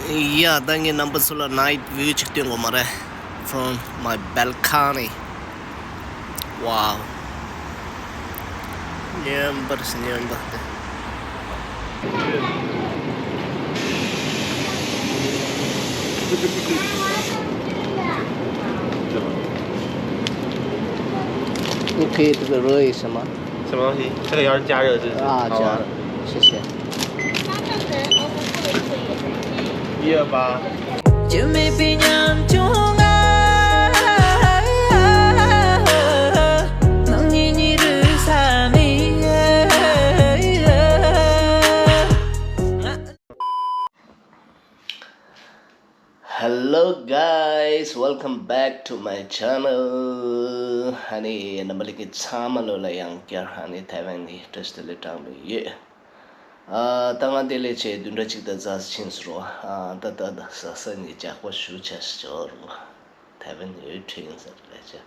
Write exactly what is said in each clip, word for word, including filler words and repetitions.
ཡ། ད་ངས་རྣམ་པ་ཚོ་ལ་night view ཅིག་སྟོན་དགོས་མ་རེད། From my balcony. Wow. མཉམ་པར་སེ་མཉམ་པར་དེ། OK，这个热一些吗？什么东西？这个要加热，是不是？啊，好啊。加热，谢谢。一二八。 Hello guys, welcome back to my channel. ཨ་ནི་རྣམ་པ་ལྷན་རྒྱས་ཚང་མ་ལོ་ལ་ཡང་བསྐྱར་ཨ་ནི་ཐའེ་ཝན་ནས་བཀྲ་ཤིས་བདེ་ལེགས་བགྲངས་པ་ཡིན། ཨ། ད་ང་དེ་ལས་བྱས་བདུན་ཕྲག་གཅིག་དང་ཙམ་ཕྱིན་སོང་རོ། ཨ། ད་ད་ད་ས་ས་ནས་ཇག་པ་ཞུ་ཆ་ཞིག་ཅོག་རོ། ཐའེ་ཝན་ཡོད་ཁྲིད་ཡིན་ཟེར་ལས་བྱས།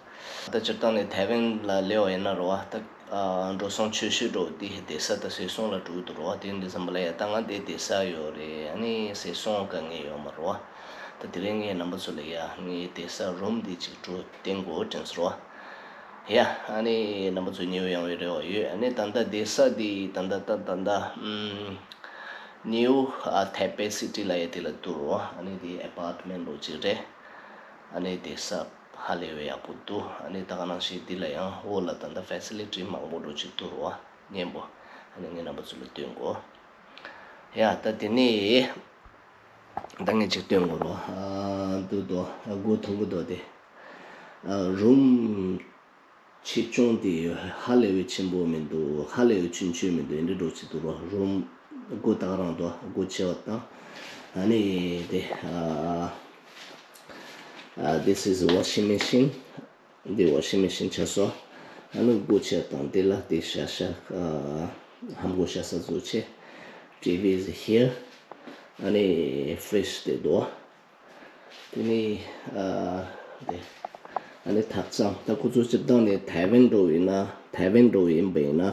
ད་སྤྱིར་བཏང་ནས་ཐའེ་ཝན་ལ་སླེབས་པ་ཡིན་ན་རོ། ད་ཨ་འགྲོ་སོང་ཆེ་ཤོས་འགྲོ་དེ་བསྡད་ས་དང་ཟས་སོང་ལ་འགྲོ་གི་འདུག་རོ། དེ་འདི་ཙམ་པ་ལ་ཡ་ད་ང་དེ་བསྡད་ས་ཡོད་རེད། ཨ་ནི་ཟས་སོང་དཀའ་ངལ་ཡོད་མ་རོ། ད་དེ་རིང་ངས་རྣམ་པ་ཚོ་ལ་ཡ་ངའི་བསྡད་ས་རུམ་འདི་ཅིག་འགྲོ་བསྟན་དགོས་དྲན་སོང་རོ། ཡ། ཨ་ནི་རྣམ་པ་ཚོ་ཉེ་བོ་ཡང་བའི་རེ་བ་ཡོད། ཨ་ནི་ད་ལྟ་བསྡད་ས་འདི་ད་ལྟ་ད་ད་ལྟ་ཨམ་ནིའུ་ཨ་ཐའེ་པེ་སི་ཊི་ལ་ཡ་དེ་ལ་འདུག་རོ། ཨ་ནི་དེ་ཨེ་པར་ཊི་མེན་ཊི་འདྲ་ཅིག་རེད། ཨ་ནི་བསྡད་ས་ཧ་ལས་པའི་ཡག་པོ་འདུག་ཨ་ནི་ད་ག་ནང་བཞིན་འདི་ལ་ཡང་འོག་ལ་ད་ལྟ་ཕེ་སི་ལི་ཊི་མང་པོ་འདྲ་ཅིག་འདུག་རོ། སྙན་པོ། ཨ་ནི་ངས་རྣམ་པ་ཚོ་ལ་སྟོན་དགོས། ཡ། ད་དེ་ནས་ད་ངས་ཅིག་སྟོན་དགོས་རོ། ཨ། འདུག་དོ། སྒོ་ཐུག་གི་འདུག་དེ། ཨ། རུམ་ཆེ་ཆུང་དེ་ཧ་ལས་པའི་ཆེན་པོ་མི་འདུག་ཧ་ལས་པའི་ཆུང་ཆུང་མི་འདུག་ཨེ་འདྲ་འདྲ་ཅིག་འདུག་རོ། རུམ་སྒོ་ད་ག་རང་འདུག་སྒོ་ཕྱེ་བ་དང་། ཨ་ནི་དེ། ཨ། ཨ། This is washing machine. འདི་washing machine ཆགས་སོང་། ཨ་ནི་སྒོ་ཕྱེ་དང་འདི་ལ་དེ་ཤ་ཤ་ཨ་ཧམ་སྒོ་ཤ་ས་བཟོ་ཆེ། TV is here. ཨ་ནི་fridge དེ་འདུག་དེ་ནི་ཨ་དེ་ཨ་ནི་ཐབ་ཚང་། ད་ཁོ་ཚོ་སྤྱིར་བཏང་ནས་ཐའེ་ཝན་འགྲོ་ཡིན་ན། ཐའེ་ཝན་འགྲོ་ཡིན་པ་ཡིན་ན།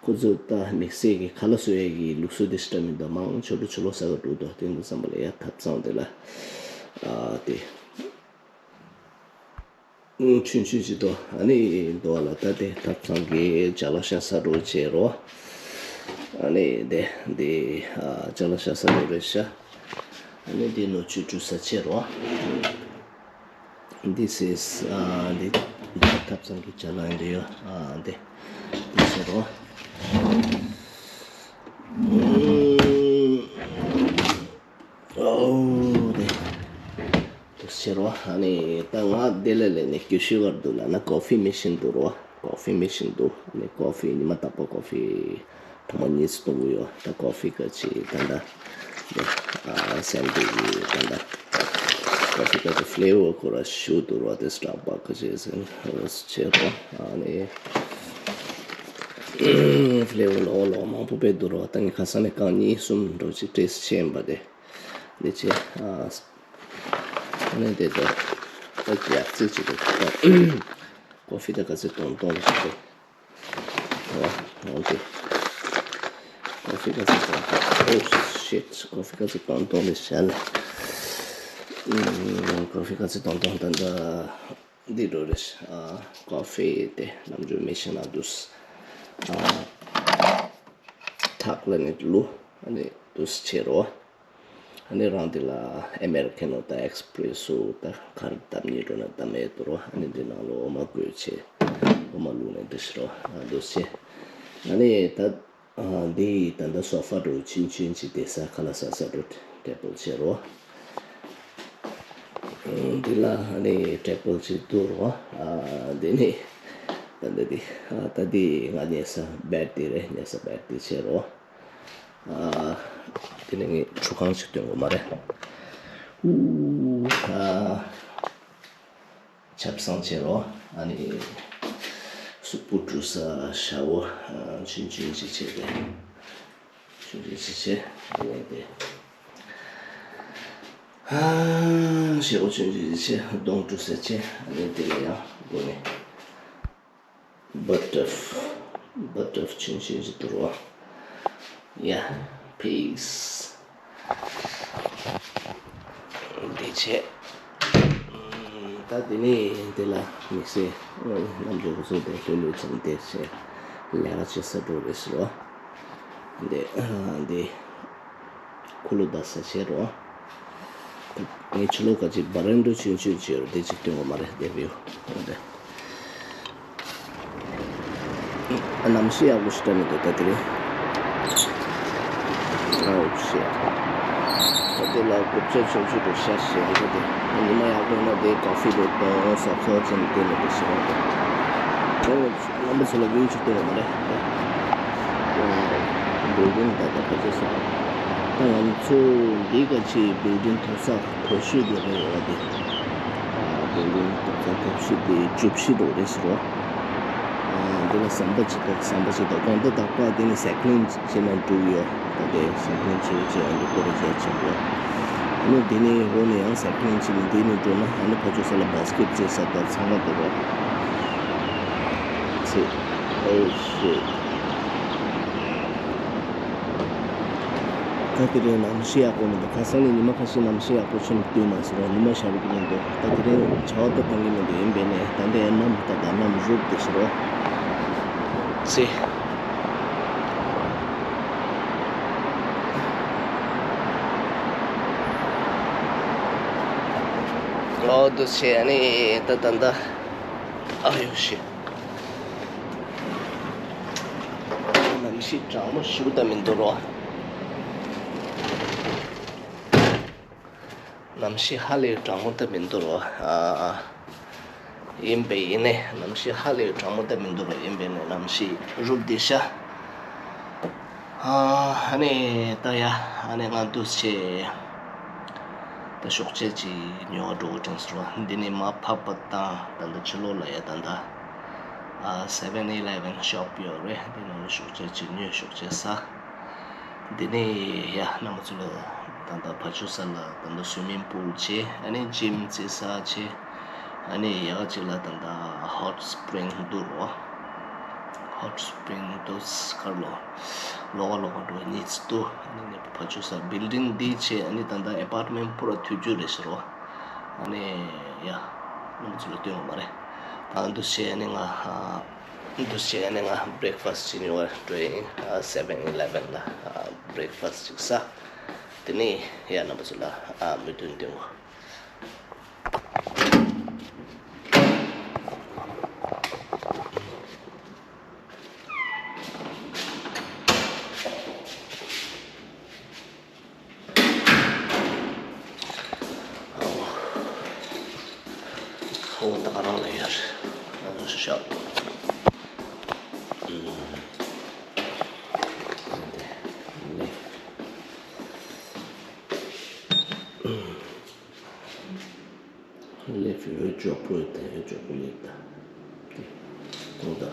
ཁོ་ཚོ་ད་དམིགས་བསལ་གྱི་ཁ་ལག་བཟོ་ཡས་ཀྱི་ལུགས་སྲོལ་དེ་ཤི་ཏྲ་མི་འདུག་མང་ཆོ་འགྲོ་ཆོ་ལོ་ས་ག་འགྲོ་འདུག་དེ་འདུག་བསམ་པ་ལ་ཡ་ཐབ་ཚང་དེ་ལ་ཨ་དེ། ཆུང་ཆུང་ཅིག་འདུག་ཨ་ནི་འདུག་ལ། ད་དེ་ཐབ་ཚང་གི་ཅ་ལག་བཞག་ས་རོ་བྱས་རོ། ཨ་ནི་དེ་དེ་ཨ་ཅ་ལག་བཞག་ས་རོ་རེད་ཤག་ཨ་ནི་དེ་ནོར་བཅུད་བཀྲུ་ས་བྱས་རོ། This is ཨ་འདི་ཐབ་ཚང་གི་ཅ་ལག་ཡིན་འདི་ཡོད། ཨ་འདི་འདི་བྱས་རོ། ཨོ་དེ། དེ་ཟེར་བ། ཨ་ནི་ད་ང་དེ་ལས་ལས་ནས་སྐྱོ་ཤོས་བར་དུ་ལ་ན་ཀོ་ཕི་མེ་ཤིན་འདུག་རོ། ཀོ་ཕི་མེ་ཤིན་འདུག་ཨ་ནི་ཀོ་ཕི་ཉི་མ་རྟག་པར་ཀོ་ཕི་ཐུང་མ་གཉིས་སུ་གཏོང་གི་ཡོད། ད་ཀོ་ཕི་ག་ཅི་ད་ད་ཨ་སེམས་དེ་གི་ད་ད་ཀོ་ཕི་ག་ཅི་ཕི་ལེ་ཝར་ཁོ་ར་ཞུ་འདུག་རོ། དེ་སི་ཊར་བྷག་ག་ཅི་ཟེར་རོ་ཟེར་རོ། ཨ་ནི་ཕི་ལེ་ཝར་ལོ་ལོ་མང་པོ་དཔེ་འདུག་རོ། ད་ངས་ཁ་སང་ནས་རྐང་གཉིས་གསུམ་འགྲོ་ཅིག་ཊེ་སི་ཊི་བྱས་ཡིན་པ་དེ། འདི་ཆེ། ཨ་ནི་དེ་ད་ད་ཡག་རྩེ་ཅིག་ད་ཀོ་ཕི་ད་ག་ཚོད་གཏོང་གཏོང་ཞིག་ཏུ། ཨོ་ཨོ་ཁེ། ཀོ་ཕི་ག་ཚོད་གཏོང་གཏོང་། ཨོ་ཤིཊ། ཀོ་ཕི་ག་ཚོད་གཏོང་གཏོང་ལས་བྱ་ལ། ཀོ་ཕི་ག་ཚོད་གཏོང་གཏོང་ད་ད་འདི་འགྲོ་རེད། ཨ་ཀོ་ཕི་དེ་ནམ་རྒྱུན་མེ་ཤིན་ལ་འདུས། ཨ་ཐག་ལ་ནི་ལུ་ཨ་ནི་འདུས་བྱེད་རོ། ཨ་ནི་རང་འདི་ལ་ཨ་མེ་རི་ཁ་ནོ་དང་ཨེག་སི་པི་རེ་སོ་དང་ག་རེ་བཏབ་ནི་འགྲོ་ན་བཏབ་མེད་དོ་རོ། ཨ་ནི་འདི་ནང་ལོ་འོ་མ་བསྐོལ་བྱས་འོ་མ་བླུགས་ནས་འདི་ཤི་རོ། ཨ་འདུས་བྱེད། ཨ་ནི་ད་ཨ་འདི་ད་ལྟ་སོ་ཕ་འགྲོ་ཆུན་ཆུན་ཅིག་བསྡད་ས་ཁ་ལག་ཟ་ས་འགྲོ་ཊེ་བལ་བྱེད་རོ། འདི་ལ་ཨ་ནི་ཊེ་བལ་ཅིག་འདུག་རོ། ཨ་འདི་ནི་ད་ལྟ་འདི་ཨ་ད་འདི་ང་ཉལ་ས་བེཌ་འདི་རེད། ཉལ་ས་བེཌ་འདི་བྱེད་རོ། ཨ་འདི་ནི་ངས་ཁྲུས་ཁང་ཞིག་སྟོན་དགོས་མ་རེད། ཨུ་ཨ་ཆབ་གསང་བྱེད་རོ། ཨ་ནི་གཟུགས་པོ་བཀྲུ་ས་ཤ་བོ་ཨ་ཆུན་ཆུན་ཅིག་བྱེད་དེ། ཆུང་ཆུང་ཅིག་བྱས། ཨ་ནི་དེ། ཨ་ཞེ་པོ་ཆུང་ཆུང་ཅིག་བྱས། གདོང་བཀྲུ་ས་བྱས། ཨ་ནི་དེ་ལ་ཡང་སྒོ་ནས་བ་ཊར་བ་ཊར་ཆུང་ཆུང་ཅིག་བཏུར་བ། Yeah, peace. བྱས། ད་དེ་ནས་དེ་ལ་དམིགས་བསལ་རྣམ་འགྱུར་ཁོ་ཚོ་དེ་ལྷོད་ལྷོད་ཙམ་དེ་བྱས་ལས་ཀ་བྱེད་ས་འགྲོ་རེད་ཟེར་བ། འདི་འདི་ཁུ་ལུ་ད་ས་བྱས་རོ། ངས་ཕྱི་ལོགས་ཀ་ཅིག་བ་རན་ཌ་ཆུང་ཆུང་ཅིག་ཡོད་རེད། དེ་ཅིག་སྟོན་གོ་མ་རེད། དེ་བིའུ་འདི། གནམ་གཤིས་ཡག་པོ་ཞིག་འདྲ་མི་འདུག་ད་དེ་རིང་། Oh shit. ད་དེ་ལ་རྐུབ་ཀྱག་ཆུང་ཆུང་འདུག་ཤ་ཞེ་པོ་འདུག་ཉི་མ་ཡག་པོ་ཡིན་ན་དེ་ཀོ་ཕི་ལོ་དང་ཟོག་ཚོགས་ཅན་དེ་མི་འདུག་ཞེ་པོ་འདུག་རྣམ་པ་ཚོ་ལ་བིའུ་ཅིག་སྟོན་གོ་མ་རེད། བིལ་ཌིང་ད་ལྟ་ཕལ་ཆེར་ས། ད་ང་ཚོ་འདི་ག་ཆེ་བིལ་ཌིང་མཐོ་ས་མཐོ་ཤོས་དེ་རེད་ཡོད་དེ། བིལ་ཌིང་མཐོ་ས་མཐོ་ཤོས་དེ་བཅུ་བཞི་འདྲ་རེད་ཟེར་རོ། འདི་ལ་ཟམ་པ་ཅིག་འདུག་ཟམ་པ་ཅིག་འདུག་དགོང་དག་དག་པ་དེ་ནི་ཟས་ཁང་ཅིག་ནང་འགྲོ་གི་ཡོད། ད་དེ་ཟས་ཁང་ཅིག་ཅིག་ཨ་འདི་ཀོ་རེ་ཇ་ཆེན་པོ། ཨ་ནི་དེ་ནི་འོག་ནས་ཡང་ཟས་ཁང་ཅིག་ནི་དེ་ནི་འགྲོ་ན་ཨ་ནི་ཕར་ཕྱོགས་ས་ལ་བྷ་སི་ཀེཊ་རྩེ་ས་དང་ཚང་མ་འདུག་རོ། ཚེ། Oh shit. ད་དེ་རིང་གནམ་གཤིས་ཡག་པོ་མི་འདུག་ཁ་སང་ནས་ཉི་མ་ཁ་ཤས་གནམ་གཤིས་ཡག་པོ་ཆེན་པོ་སྟོན་མ་སོང་བ། ཉི་མ་ཤར་གྱི་མི་འདུག་ད་དེ་རིང་བྱ་བ་ད་གཏོང་གི་མི་འདུག་ཡིན་པས་ནས་ད་ལྟའི་གནམ་ད་ད་གནམ་རུབ་དེ་ཤི་རོ། ཚེ། ཨོ་དུ་ཆེ་ཨ་ནི་ད་ད་ད་ཨ་ཡོ་ཤི། གནམ་གཤིས་གྲང་མོ་ཞིག་ད་མི་འདུག་རོ། གནམ་གཤིས་ཧ་ལས་གྲང་མོ་ད་མི་འདུག་རོ། ཨ། ཡིན་པས་ཡིན་ནས་གནམ་གཤིས་ཧ་ལས་གྲང་མོ་ད་མི་འདུག་རོ། ཡིན་པས་ནས་གནམ་གཤིས་རུབ་བསྡད་ཤག་ཨ་ནི་ད་ཡ་ཨ་ནི་ང་འདུག་སེ་ད་ཤོག་ཅེ་ཅིག་ཉོ་བར་འགྲོ་དགོས་དྲན་སོང་རོ། འདི་ནས་མར་ཕབ་པ་དང་ད་ལྟ་ཕྱི་ལོགས་ལ་ཡ་ད་ལྟ་ཨ་སེ་ཝེན་ཨི་ལེ་ཝེན་ཤོབ་ཡོད་རེད། འདི་ནང་ལ་ཤོག་ཅེ་ཅིག་ཉོས། ཤོག་ཅེ་ཟ། འདི་ནས་ཡ་རྣམ་པ་ཚོ་ལ་ད་ལྟ་ཕར་ཕྱོགས་ས་ལ་ད་ལྟ་སུའི་མིང་པུལ་བྱས། ཨ་ནི་ཇིམ་རྩེ་ས་བྱས། ཨ་ནི་ཡ་གཅིག་ལ་ད་ལྟ་ཧོཊ་སི་པི་རིང་འདུག་རོ། ཧོཊ་སི་པི་རིང་འདུག་ཁར་ལོ་ལོག་ག་ལོག་ག་འགྲོ་གཉིས་འདུག་ཨ་ནི་ནས་ཕར་ཕྱོགས་ས་བིལ་ཌིང་འདི་བྱས། ཨ་ནི་ད་ལྟ་ཨེ་པར་ཊི་མེན་ཊི་པུ་ར་ཐོན་རྒྱུ་རེད་ཟེར་རོ། ཨ་ནི་ཡ་རྣམ་པ་ཚོ་ལ་སྟོན་དགོས་མ་རེད། ད་འདུག་སེ་ཨ་ནི་ང་ཨ། འདུག་སེ་ཨ་ནི་ང་བྷི་རེག་ཕ་སི་ཊི་ཅིག་ཉོ་བར་འགྲོ་ཡིན། ཨ་སེ་ཝེན་ཨི་ལེ་ཝེན་ལ་ཨ་བྷི་རེག་ཕ་སི་ཊི་ཅིག་ཟ། དེ་ནས་ཡ་རྣམ་པ་ཚོ་ལ་ཨ་མོས་མཐུན་སྟོན་གོ། ཨོ། ཨོ་ད་ག་རང་ལ་ཡོད་རེད། ཨོ་ཤག་ལེ། ལེ་ཕི་འོད་ཅོག་པོ་ཡོད་ད། འོད་ཅོག་པོ་ཡོད་ད། དེ་གོང་ད། དེ་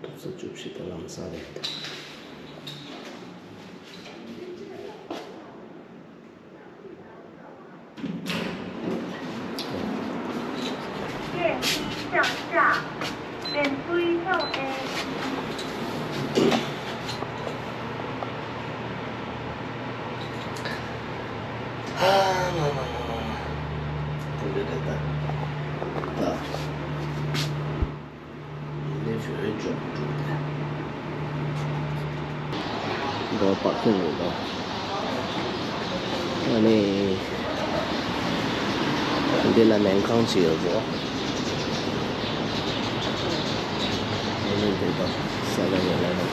ཐོག་ས་བཅུ་བཞི་ད་ལམ་སང་རེད་ད། འགྲོ་བ་ཁྱོད་ཡོད་དོ། ཨ་ནི། འདི་ལ་སྨན་ཁང་ཅིག་ཡོད་དོ། ཨ་ནི་འདི་དང་ས་ལ་ཡོད་ལ་ཡོད།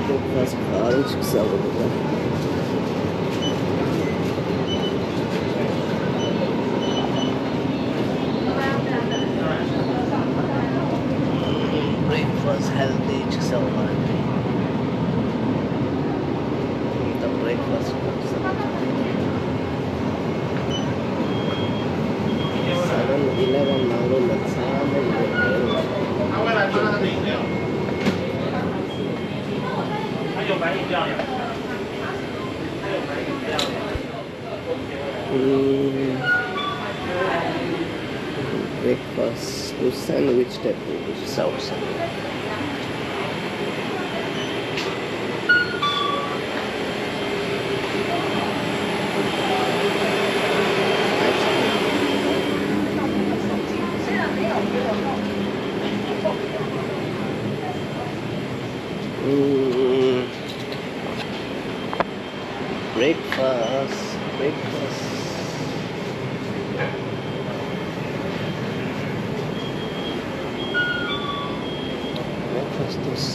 Breakfast ག་རེ་ཞིག་ཟ་དགོས་འདུག་ད། Breakfast healthy ཅིག་ཟ་དགོས་མ་རེད། ད་breakfast ཟ་དགོས། Seven Eleven ནང་ལོགས་ལ་ཚང་མ་ཡོད་རེད། ཨུམ། Breakfast to sandwich type of ས་འོ་ས། Breakfast, breakfast. Breakfast is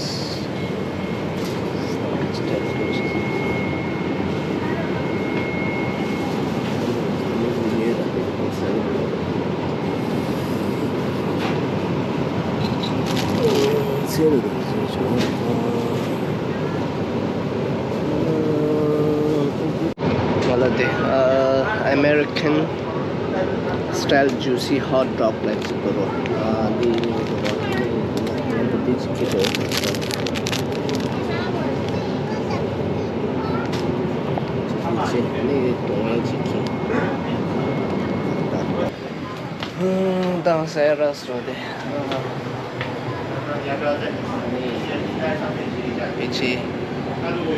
American style juicy hot dog like super. དང་སེ་ར་སོ་དེ། ཨ་ནི་ཕལ་ཆེར་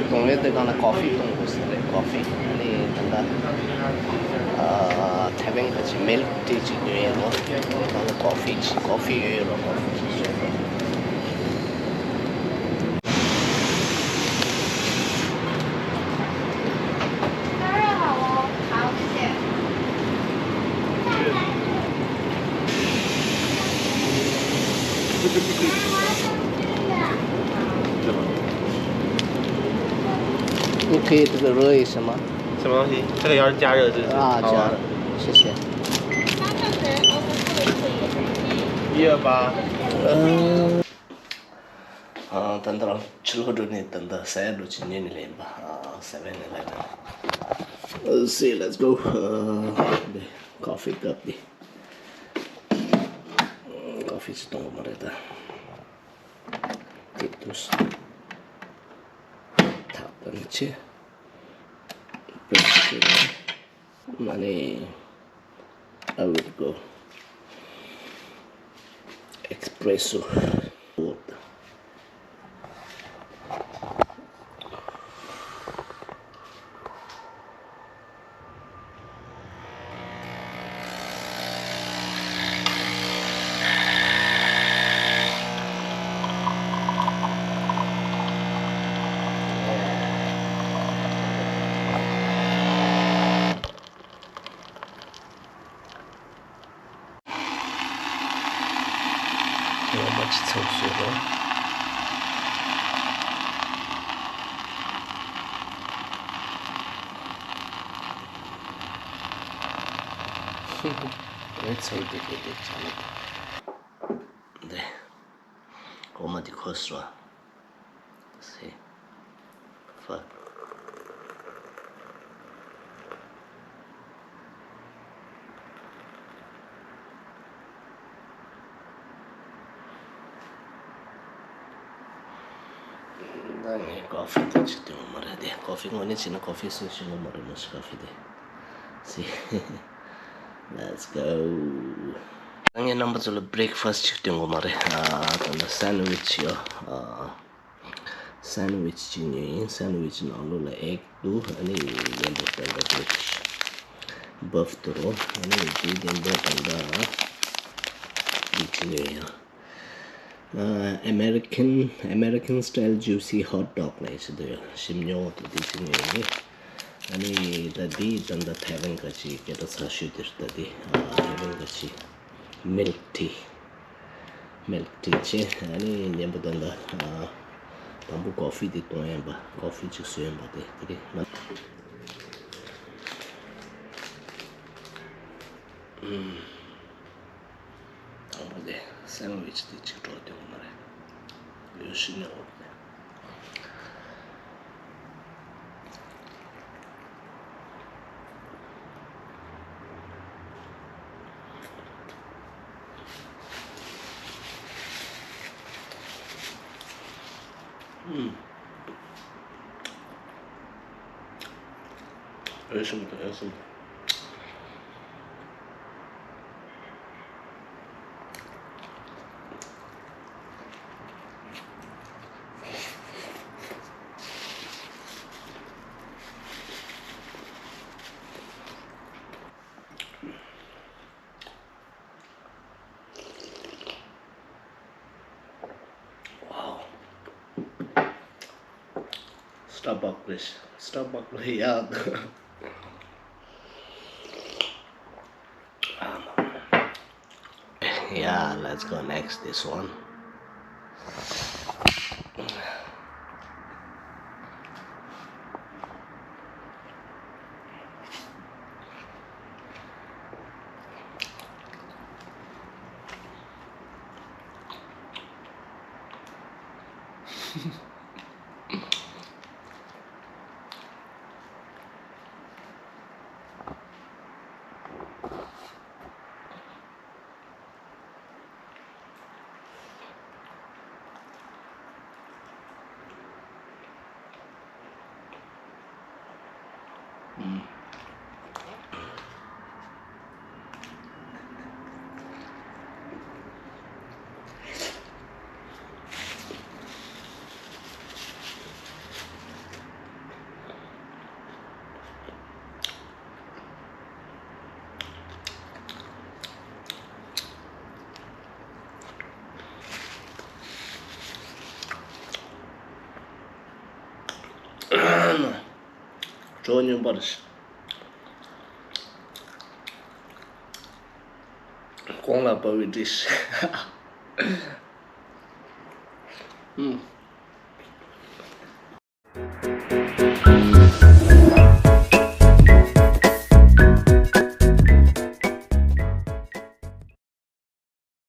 གདོང་ལེན་དེ་གང་ལ་ཀོ་ཧྥི་གཏོང་དགོས་ཟེར་རེད། ཀོ་ཧྥི། ཨ་ནི་ད་ལྟ་ཨ་ཐེ་ཝན་ག་ཅིག་མིལ་ཊི་ཅིག་ཉོས་ཡིན་ནོ། གང་ལ་ཀོ་ཧྥི་ཅིག་ཀོ་ཧྥི་ཡོད་རོ། ཀོ་ཧྥི་ཅིག་ཟེར་རོ། OK，这个热一些吗？什么东西？这个要加热，是不是？啊，好啊。加热，谢谢。一二八。嗯。 ཨ། ད་ལྟ་རང་ཕྱི་ལོགས་འགྲོ་ནས་ད་ལྟ་ཟ་ཡ་འགྲོ་ཅིག་ཉོས་ནས་ལེན་པ། ཨ། སེ་ཝེན་ཨི་ལེ་ཝན། See, let's go. ཨ། འདི་ཀོ་ཧྥི་ཀབ་འདི། ཀོ་ཧྥི་ཅིག་གཏོང་དགོས་མ་རེད་ད། དེ་དུས་ཐག་པ་ནས་ཆེ། ཨ་ནི། I would go espresso. ངོ་མ་ཅི་ཚང་བཟོས་རོགས། ངའི་ཚང་དེ་དེ་དེ་ཅང་མེད། འདི། འོ་མ་འདི་ཁོ་སོ། སེ། ཧྥ། ད་ངས་ཀོ་ཧྥི་དེ་ཅིག་འཐུང་གི་མ་རེད་དེ། ཀོ་ཧྥི་དངོས་གནས་བྱས་ན་ཀོ་ཧྥི་སུ་ཞིམ་པོ་མ་རེད་མ་གཞི་ཀོ་ཧྥི་དེ། སེ། Let's go. ད་ངས་རྣམ་པ་ཚོ་ལ་བྷི་རེག་ཕ་སི་ཅིག་སྟོན་དགོས་མ་རེད། ཨ། ད་ལྟ་སན་ཝིཆ་ཡོད། ཨ། སན་ཝིཆ་ཅིག་ཉོས་ཡིན། སན་ཝིཆ་ནང་ལོགས་ལ་ཨེག་འདུག་ཨ་ནི་ཡན་པོ་ད་ལྟ་བྷི་རེག་ཕ་སི་བྷབ་ཏུ་རོ། ཨ་ནི་དེའི་ཡན་པོ་ད་ལྟ་འདི་ཅིག་ཉོས་ཡིན། ཨ། American American style juicy hot dog ལབ་ཡག་ཅིག་འདུག་ཡ། ཞིམ་ཉོག་ཏུ་དེ་ཅིག་ཉོས་ཡིན། ཨ་ནི་ད་འདི་ད་ལྟ་ཐའེ་ཝན་ག་ཅིག་སྐད་གྲགས་ཚ་ཤོས་དེ་རེད། ད་འདི། ཨ། ཐའེ་ཝན་ག་ཅིག་མིལཀ་ཊི། མིལཀ་ཊི་བྱས། ཨ་ནི་མཉམ་པོ་ད་ལྟ། ཨ། དང་པོ་ཀོ་ཧྥི་དེ་གཏོང་ཡིན་པ། ཀོ་ཧྥི་ཅིག་བཟོས་ཡིན་པ་དེ་དེ་རེད། ཨུམ། དང་པོ་དེ་སན་ཝིཆ་དེ་གཅིག་འགྲོ་འདོད་མ་རེད། ཡོད་ཤི་ནས་འོག་དེ། ཨུམ། ཨེ་ཤི་མི་ཐུབ། ཨེ་ཤི་མི་ཐུབ། Starbucks རེད། Starbucks རེད་ཡ། Yeah, let's go next this one. གྲོགས་སྨྱོན་པ་རེད། གོང་ལ་བབས་པའི་འདྲིས། ཨུམ།